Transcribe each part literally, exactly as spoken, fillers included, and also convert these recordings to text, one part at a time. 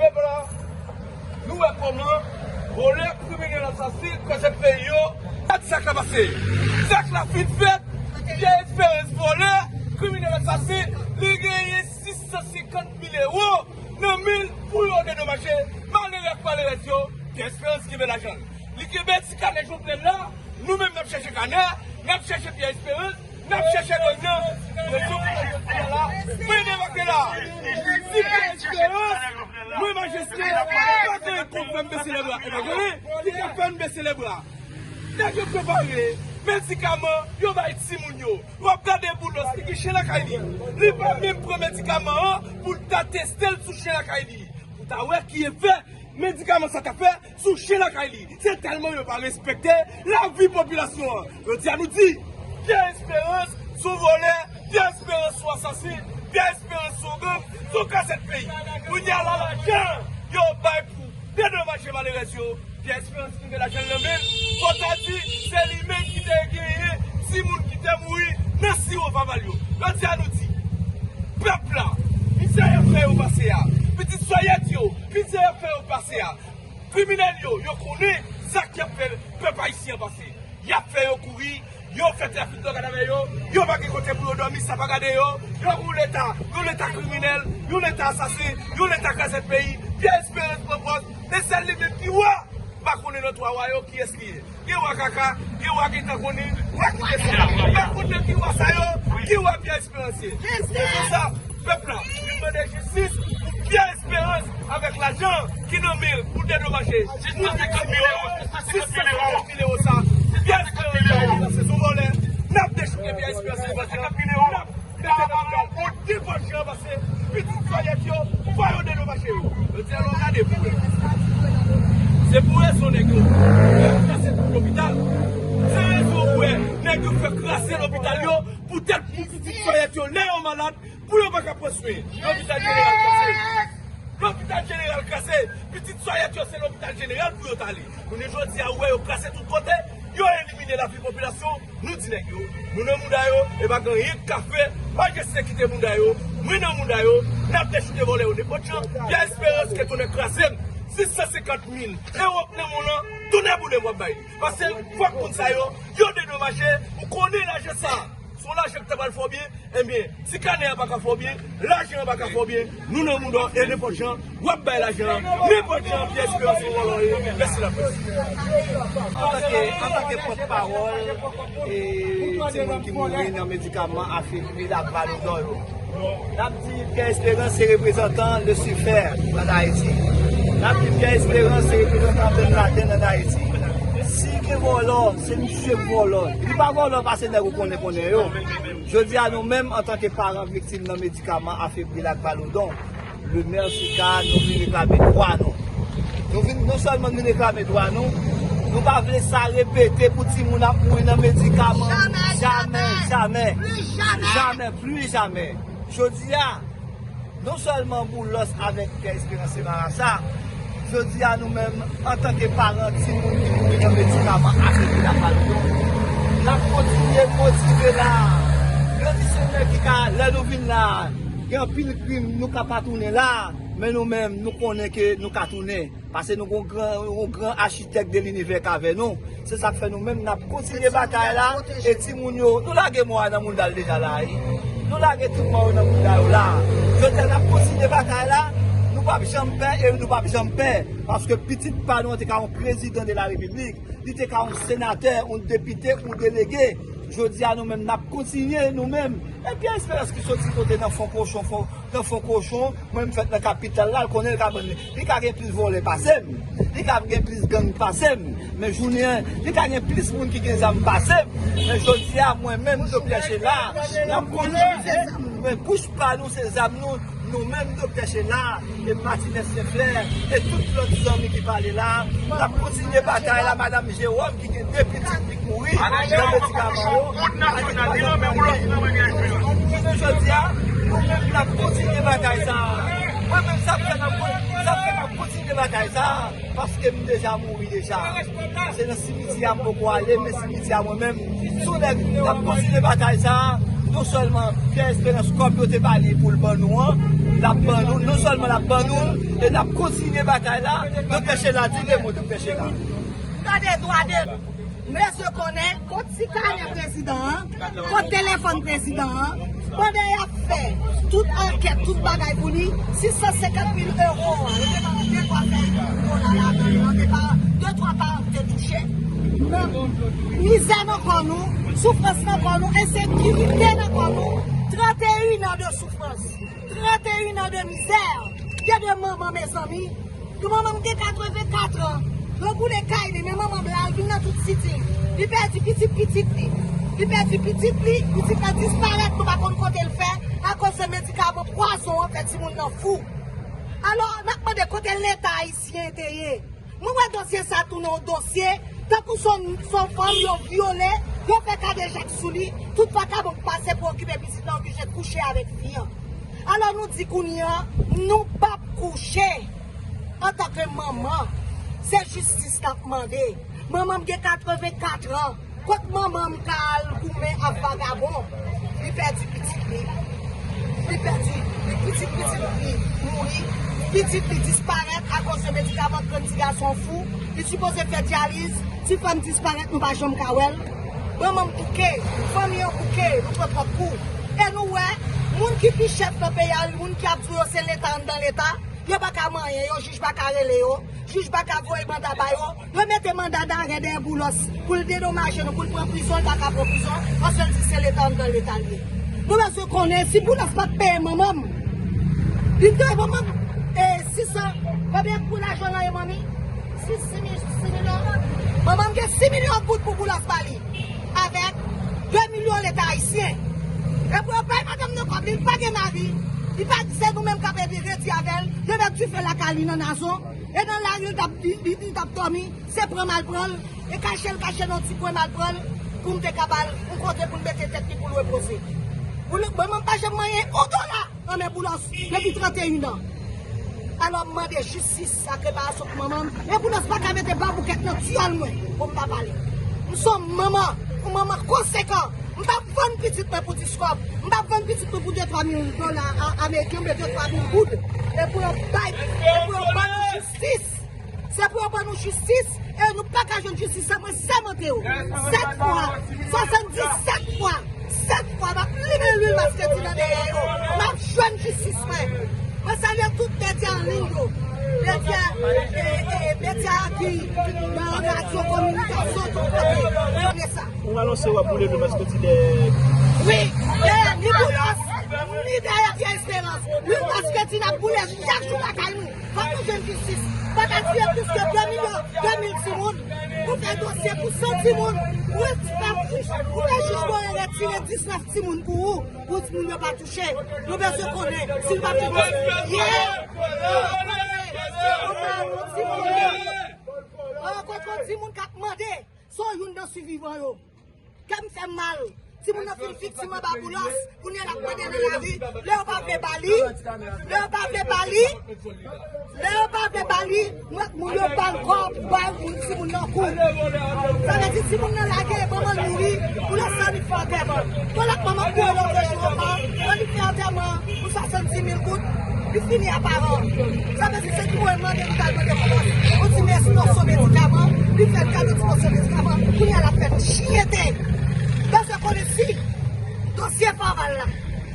Pèp la, nou wè kòman vòlè, kriminèl, asasen kraze peyi yo. Gad sa k la pase. Sa k la fin fèt. Pierre Espérance vòlè, kriminèl, asasen, li genyen sis san senkant mil ewo nan men l pou yo dedomaje malere ak malerèz yo. Pierre Espérance kenbe lajan l. Li kenbe ti kanè Jovenel la. Nou menm n ap chèche kanè, n ap chèche Pierre Espérance, n ap chèche gang nan. Rezon pou lajan sa la, mwen debake la. Si Pierre Espérance, mwen majeste, pa gen kòb fè m bese lè bra. E pa gen li ki ka fè m bese lè bra. Nèg yo prepare medikaman, yo bay timoun yo. W ap gade Boulos, li gen chen lakay li. Li pa menm pran medikaman an pou l ta teste l sou chen lakay li. Pou ta wè ki efè medikaman sa ta fè sou chen lakay li. Se tèlman yo pa respekte lavi popilasyon an. Jodi a nou di, Pierre Espérance se yon vòlè, Pierre Espérance se yon asasen, Pierre Espérance se yon gang, se yon kazèk peyi. Kounye a la, lajan yo bay pou dedomaje malerèz yo, Pierre Espérance kenbe lajan l nan men l. Fò ta di, se li menm ki te genyen timoun ki te mouri nan siwo Vaval yo. Jodi a nou di, pèp la, mizè y ap fè yo pase a, pitit sòyèt yo, mizè y ap fè yo pase a. Kriminèl yo, yo konnen sa k ap fè pèp ayisyen an pase. Y ap fè yo kouri, yo fè trafik dwòg avè yo, yo pa gen kote pou yo dòmi, sa pa gade yo, yo yon leta, yon leta kriminèl, yon leta asasen, yon leta krazèt peyi. Pierre Espérance pran pòz, e sèl li menm ki wa. M pa konnen nan twa wa yo kiyès li ye. Gen wa kaka, gen wa gentan konnen, wa ki te sila. M pa konn nan ki wa sa yo, ki wa Pierre Espérance ye. Se pou sa, pèp la, vin mande jistis pou Pierre Espérance avèk lajan ki nan men l pou dedomaje. Sis san senkant mil ewo, sis san senkant mil ewo sa, Pierre Espérance se yon vòlè. N ap dechouke Pierre Espérance, n ap mete nan kay pou depòte yo pase pitit sòyèt yo, fò yo dedomaje yo. Yo di, alò gade pou wè. Se pou rezon nèg yo, yo krase tout lopital. Se rezon pou wè nèg yo fè krase lopital yo, poutèt pou pitit sòyèt yo, lè yo malad, pou yo pa ka pran swen. Lopital jeneral krase. Lopital jeneral krase. Pitit sòyèt yo, se lopital jeneral pou yo t ale. Kounye jodi a, ou wè yo krase tout kote. Yo elimine lavi popilasyon. Nou di nèg yo, nou nan mouda yo, e pa gen anyen k ka fè, pa gen sekite mouda yo, mwen nan mouda yo, n ap dechoute vòlè yo nenpòt jan, Pierre Espérance ke tonnè kraze m, sis san senkant mil ewo k nan men w lan, tonnè boule m w ap bay li. Paske fòk moun sa yo, yo dedomaje, ou konnen lajan sa, se yon lajan ki ta pral fè w byen, ebyen, ti kanè a pa ka fè w byen, lajan an pa ka fè w byen, nou nan mouda w e nenpòt jan, w ap bay lajan an, nenpòt jan, Pierre Espérance se yon vòlò ye. Mèsi laprès. Antanke, antanke pòtpawòl e timoun ki mouri nan medikaman afebri ak Valodon yo, n ap di Pierre Espérance se reprezantan Lisifer ann Ayiti. N ap di Pierre Espérance se reprezantan Ben Laden ann Ayiti. Si gen vòlò, se misye k vòlò. Li pa vòlò pase nèg ou konnen konnen yo. Jodi a nou menm, antanke paran viktim nan medikaman afebri ak Valodon, Lemè Sika, nou vin reklame dwa nou. Nou vin, non sèlman nou reklame dwa nou, nou pa vle sa repete pou timoun ap mouri nan medikaman. Jamè, jamè, jamè. Pli jamè. Jamè, pli jamè. Jodi a, non sèlman Boulos avèk Pierre Espérance se marasa, jodi a nou menm, antanke paran timoun ki mouri nan medikaman afebri ak Valodon, n ap kontinye motive la. Grandi Senyè ki ka, lè nou vin la, gen anpil krim, nou ka pa tounen la, men nou menm, nou konnen ke nou ka tounen. Paske nou gon gran, yon gran achitèk de linivè k avè nou. Se sa k fè nou menm, n ap kontinye batay la. E timoun yo, nou lage mò a nan mounda l deja la, wi. Nou lage tout mò yo nan mounda yo la. Jodi a, n ap kontinye batay la. Nou p ap janm pè e nou p ap janm pè. Paske pitit pa nou an te ka yon prezidan de la repiblik. Li te ka yon senatè, yon depite, yon delege. Jodi a, nou menm, n ap kontinye, nou menm. E Pierre Espérance ki soti kote nan fon kochon, fon, nan fon kochon, mwen m fèt nan kapital la, l konnen l ka pran li. Li ka gen plis vòlè pase m. Li ka gen plis gang pase m. Men jounen an, li ka gen plis moun ki gen zam pase m. Men jodi a, mwen menm, Jean Pierre Chéla, n ap kontinye. Men kouch pa nou, se zam nou. Nou menm, Doktè Chéla, e Martinez Senflè, e tout lòt zanmi ki pale la, n ap kontinye batay la, madanm Jewòm ki gen de pitit li k mouri nan medikaman yo. Konnen jodi a, nou menm n ap kontinye batay sa a. Mwen menm, sa fè n ap, sa fè n ap kontinye batay sa a, paske m deja mouri deja. Se nan simityè a m poko ale, men simityè a mwen menm, sou nèg, n ap kontinye batay sa a. Non sèlman Pierre Espérance kòb yo te ba li pou l ban nou an, l ap ban nou, non sèlman l ap ban nou l, e n ap kontinye batay la. Doktè Sheila, di de mo, Doktè Sheila. Gade dwa de. Mesye konnen, kot ti kanè prezidan an, kot telefòn prezidan an, pandan y ap fè tout ankèt, tout bagay pou li, sis san senkant mil euro an, yo te ba nou de twa fèy dola ladan l, yo te ba de twa paran ki te touche. Mizè nan kò nou, soufrans nan kò nou, ensekirite nan kò nou, trannteyen an de soufrans, trannteyen an de mizè. Gen de manman, mezanmi, yon manman m gen katrevenkat an, yo boule kay li, men manman m la, l vin nan tout siti. Li pèdi pitit pitit li. Li pèdi pitit li, pitit la disparèt, nou pa konn kote l fè, akoz de medikaman pwazon an fè timoun nan fou. Alò, n ap mande kote Leta ayisyen te ye. Mwen wè dosye sa tounen yon dosye, tankou se yon, se yon fanm yo vyole, yo fè kadejak sou li, tout vakabon k pase pou okipe pitit la oblije kouche avèk fi an. Alò nou di kounye a, nou p ap kouche. Antanke manman, se jistis n ap mande. Manman m gen katrevenkat an. Kot manman m ka al goumen ak vagabon? Li pèdi pitit li. Li pèdi, li pitit pitit li mouri. Pitit li disparèt akoz de medikaman k rann ti gason fou. Li sipoze fè dyaliz. Ti fanm disparèt, nou pa janm ka wè l. Manman m bouke, fanmi an bouke, nou pran twòp kou. E nou wè, moun ki pi chèf nan peyi a, moun ki ap di w yo se Leta anndan Leta, yo pa ka manyen, yo jij pa ka rele yo, jij pa ka voye manda ba yo, yo mete manda darè dèyè Boulos pou l dedomaje nou, pou l pran prizon, l pa ka pran prizon, paske l di se Leta anndan Leta l ye. Nou bezwen konnen si Boulos pa t peye manman m, li te manman m, e, sis san, konbyen kou lajan nan ye, manmi? Sis, sis mil, sis milyon. Manman m gen sis milyon goud pou Boulos ba li. Avèk de milyon Leta ayisyen. E pou yo bay madanm nan kòb li, li pa gen mari. Li pa di se nou menm k ap ede redi avè l. Yo met dife lakay li nan Nazon. E nan lari l t ap, li, li, li t ap dòmi. Se pran m al pran l. E kache l kache nan yon ti kwen m al pran l. Pou m te ka ba l yon kote pou l mete tèt li pou l repoze. Pou l, manman m pa janm manyen yon dola. Nan men Boulos depi trannteyen an. Alò m mande jistis ak reparasyon pou manman m. Men Boulos pa ka mete baboukèt nan dyòl mwen pou m pa pale. M se yon manman, yon manman konsekan. M p ap vann pitit mwen pou diskòb. M p ap vann pitit mwen pou de twa mil dola a-, ameriken oubyen de twa mil goud. E pou yo bay, e pou yo ban nou jistis. Se pou yo ban nou jistis, e nou pa ka jwenn jistis sa, mwen sèmante yo. Sèt fwa, swasanndisèt fwa, sèt fwa, m ap limen lwil maskreti nan dèyè yo. M ap jwenn jistis mwen. Mwen salye tout medya an liy yo. Medya, e, e, medya ki nan radyo kominikasyon, tout kote. Konnen sa. Ou anonse w ap boule lwil maskreti dèyè. Wi, dèyè ni Boulos, ni dèyè Pierre Espérance. Lwil maskreti n ap boule chak jou lakay nou. Fòk nou jwenn jistis. Pa ka tiye plis ke de milyon, de mil timoun. Ou fè dosye pou san timoun. Ou fè, ou fè jij Bore retire diznèf timoun pou ou. Pou timoun yo pa touche. Nou bezwen konnen si nou pa fè dosye. Ye! Ou pa nou timoun yo. Ou rankontre yon timoun k ap mande. Se youn nan sivivan yo. Kè m fè m mal. Timoun nan fin viktim anba Boulos. Kounye a l ap mande nan lari. Lè yo pa vle ba li. Lè yo pa vle ba li. Lè yo pa vle ba li. Mwen, moun yo ba l kò, ba moun, timoun nan kou. Sa vle di timoun nan lage, manman l mouri. Boulos sa li fè antèman. Yon lòt manman k mouri lòt jou ankò. Yo li fè antèman. Pou swasanndis mil goud, li fini a paran. Sa vle di se ki mwen mande li t al mande pou yon ti mès mòso medikaman, li fè l kado ti mòso medikaman, kounye a l ap fè l chiyete. Bezwen konnen si dosye Faval la,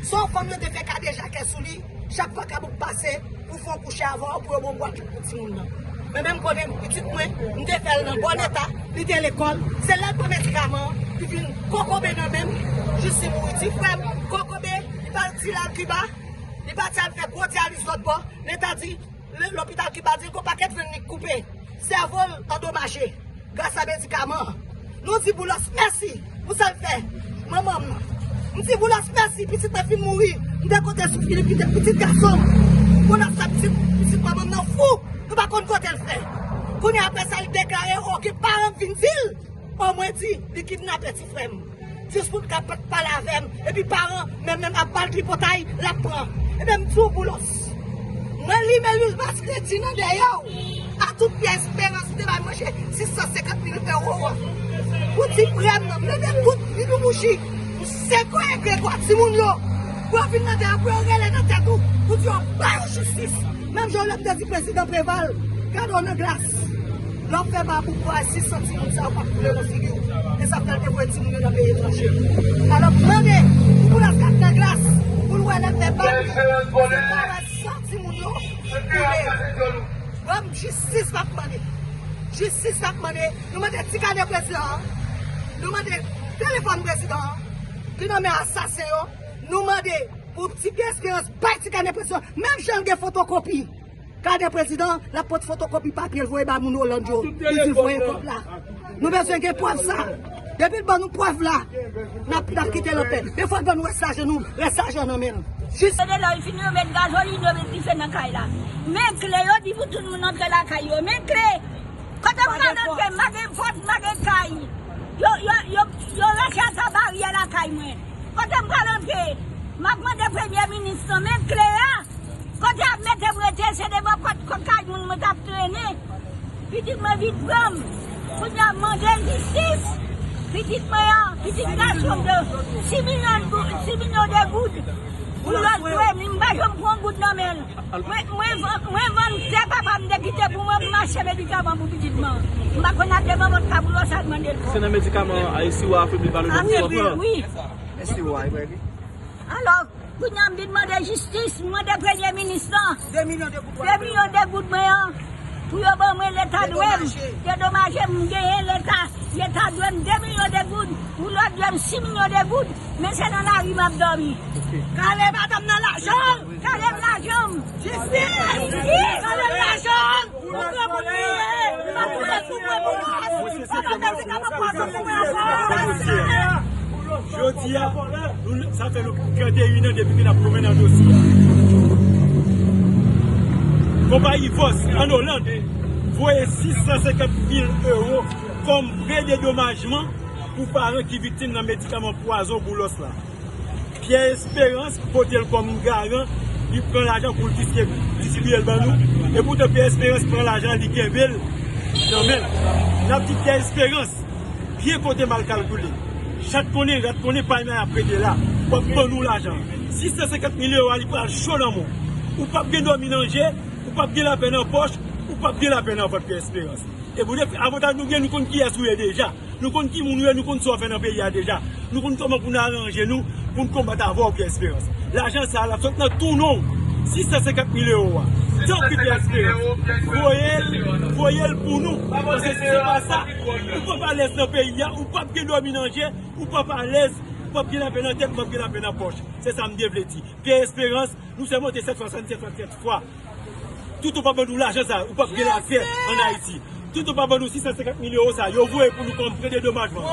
se yon fanm yo te fè kadejake sou li, chak vakabon k pase pou fè yon kouche avè w, pou yo ba w bwat pou timoun nan. Men menm konnen pitit mwen, m te fè l nan bon eta, li te lekòl, se lè l pran medikaman, li vin kokobe nan men m, jis li mouri. Ti frè m, kokobe, li pa t al Kiba, li pati al fè gwo dyaliz lòt bò. Leta di, le-, lopital Kiba di l gon pakèt venn li k koupe. Sèvo l andomaje gras a medikaman an. Nou di Boulos mèsi pou sa l fè manman m nan. M di Boulos mèsi, pitit mwen fin mouri. M te konte sou Filip ki te pitit gason m. Boulos fè pitit, pitit manman m nan fou. Nou pa konn kote l fè. Kounye a, apre sa, li deklare, oke, paran m vin di l. Omwen di, li kidnape ti frè m. Jis pou l ka pa t pale avè m. Epi paran, menm, menm ap ba l tripotay, l ap pran. Ebyen, m di w Boulos. Mwen limen lwil maskreti nan dèyè w. A tout Pierre Espérance, ou te bay manje sis san senkant mil ewo a. Pou ti frè m nan, m leve tout, li nou mouchi. M Se kwè egregwa timoun yo pou yo vin nan tè a, pou yo rele nan tèt ou, pou di yo ba yo jistis. Menm jan w ap te di prezidan Preval, gade w nan glas. Lè w fè ba pou pwa sis san timoun sa yo p ap koule nan figi w. E sa fè l te voye timoun yo nan peyi etranje. Alò, mande pou Boulos gade nan glas, pou l wè lè m fè ba pou se pa wè san timoun yo koule. Ban m jistis m ap mande. Jistis m ap mande. Nou mande ti kane prezidan an. Nou mande telefòn prezidan an ki nan men asasen yo. Nou mande pou ti Pierre Espérance bay ti kane prezidan. Menm jan l gen fotokopi kane prezidan, l ap pot fotokopi papye l voye ba moun Hollande yo. Li di voye kòb la. Nou bezwen gen prèv sa. Depi l ban nou prèv la, n ap, n ap kite l anpè. Men fò l ban nou rès lajan nou, rès lajan nan men l. Jis. Yo de lè yo fin yo met gazolin, yo met dife nan kay la. Men kle, yo di pou tout moun antre lakay yo. Men kle. Kote m pral antre, m pa gen pòt, m pa gen kay. Yo, yo, yo, yo ranche ata baryè lakay mwen. Kote m pral antre, m ap mande premye minis lan, men kle a. Kote y ap mete m rete, se devan pòt kot kay moun mwen t ap trennen. Pitit mwen vin pran m. Kounye a m mande jistis. Pitit mwen an, pitit gason m de sis milyon gou-, sis milyon de goud. Pou lòt dwe m, m pa janm pran goud nan men l. Mwen, mwen van-, mwen vann tè papa m te kite pou mwen pou m achte medikaman pou pitit mwen. M pa konn al devan vòt ka pou lòs al mande l. Se nan medikaman an, si w a afebli pa l. Afebli, wi. Alò, kounye a m vin mande jistis, m mande premye minis lan. De milyon de goud mwen an, pou yo ban mwen leta dwe m. Dedomaje m, m genyen leta. Leta dwe m de milyon de goud. Pou lòt dwe m sis milyon de goud. Men se nan lari m ap dòmi. Kale madanm nan lajan l. Kale m lajan m. Jistis! Kale m lajan m. Ou pran pou kriye. Ou pran pou kriye. Jodi a, nou, sa fè nou trannteyen an depi ke n ap goumen nan dosye a. Konpayi Vos ann Oland voye sis san senkant mil ewo kòm pre dedomajman pou paran ki viktim nan medikaman pwazon Boulos la. Pierre Espérance pote l kòm garan, li pran lajan pou l distribiye l ban nou. Epoutan Pierre Espérance pran lajan, li kenbe l nan men l. N ap di Pierre Espérance, byen konte mal kalkile. Chat konnen, rat konnen, pa men ap rete la. W ap ban nou lajan. Sis san senkant mil ewo a, li pral cho nan men w. Ou p ap gen dòmi nan je, ou p ap gen lapè nan pòch, ou p ap gen lapè nan vant Pierre Espérance. E Bondye, avantaj nou gen, nou konn kiyès ou ye deja. Nou konn ki moun ou ye, nou konn sa w fè nan peyi a deja. Nou konn kòman pou n aranje nou, pou n konbat avè w, Pierre Espérance. Lajan sa a, l ap sot nan tou non w. Sis san senkant mil ewo a. Tanpri, Pierre Espérance. Voye l, voye l pou nou. Paske si se pa sa, ou p ap alèz nan peyi a, ou p ap gen dòmi nan je, ou p ap alèz, ou p ap gen lapè nan tèt, ou p ap gen lapè nan pòch. Se sa m te vle di. Pierre Espérance, nou sèmonte sèt fwa, sèt fwa, sèt fwa. Toutan w pa ban nou lajan sa, ou p ap gen lapè ann Ayiti. Toutan w pa ban nou sis san senkant mil ewo sa, yo voye pou nou kòm pre dedomajman.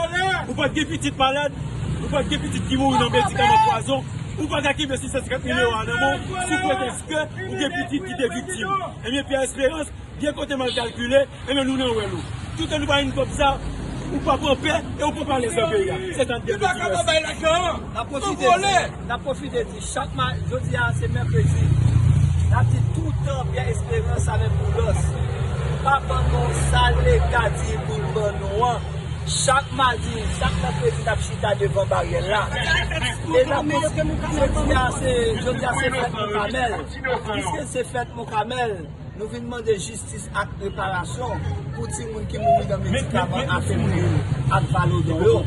Ou pa t gen pitit malad, ou pa t gen pitit ki mouri nan medikaman pwazon, ou pa ka kenbe sis san senkant mil ewo a nan men w, sou pretèks ke ou gen pitit ki te viktim. Ebyen, Pierre Espérance, byen konte mal kalkile, ebyen, nou nan wèl ou. Toutan nou pa jwenn kòb sa, ou p ap anpè e ou p ap alèz nan peyi a. Se sa n te vle di. Mèsi. Li pa kapab bay lajan an. N ap pwofite di, n ap pwofite di, chak ma-, jodi a se mèkredi. N ap di toutan Pierre Espérance avèk Boulos. Pa ban nou sa leta di pou l ban nou an. Chak madi, chak mèkredi, n ap chita devan baryè la. E n ap, jodi a se, jodi a se fèt Moukamèl. Piske se fèt Moukamèl, nou vin mande jistis ak reparasyon pou timoun ki mouri nan medikaman afebri ak valodon yo.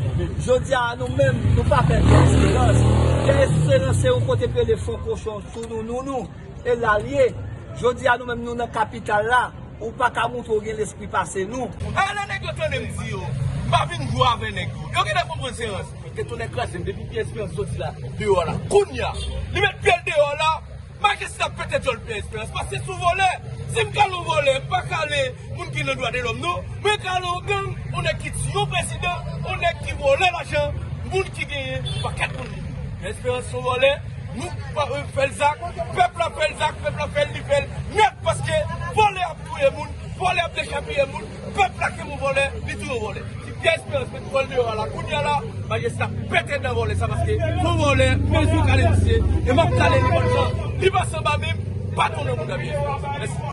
Jodi a, nou menm, nou pa pè Pierre Espérance. Pierre Espérance se yon kote k rele Fon Kochon, sou nou, nou, nou. E la l ye. Jodi a, nou menm, nou nan kapital la. Ou pa ka montre w gen lespri pase nou. Ale nèg yo tande m di yo. M pa vin jwe avè nèg yo. Yo gentan konprann se rans. Te tonnè kraze m depi Pierre Espérance soti la, deyò la. Kounye a, li met pye l deyò la. Majeste ap pete dyòl Pierre Espérance, paske se yon vòlè. Si m kale yon vòlè, m pa kale moun ki nan dwa de lòm, non. Mwen kale yon gang, yon nèg ki tiye yon prezidan, yon nèg ki vòlè lajan moun ki genyen pakèt moun. Pierre Espérance se yon vòlè, nou pa fè l zak, pèp la fè l zak, pèp la fè l, li fè l nèt, paske vòlè ap touye moun, vòlè ap dechapiye moun, pèp la kenbe yon vòlè, li touye yon vòlè. Si Pierre Espérance met vòlè deyò a la, kounye a la, majeste ap pete dan vòlè sa, paske se yon vòlè, men sou kale misye, e m ap kale li bann jan, li pase anba men m, pa tounen moun nan Pierre Espérance. Mèsi.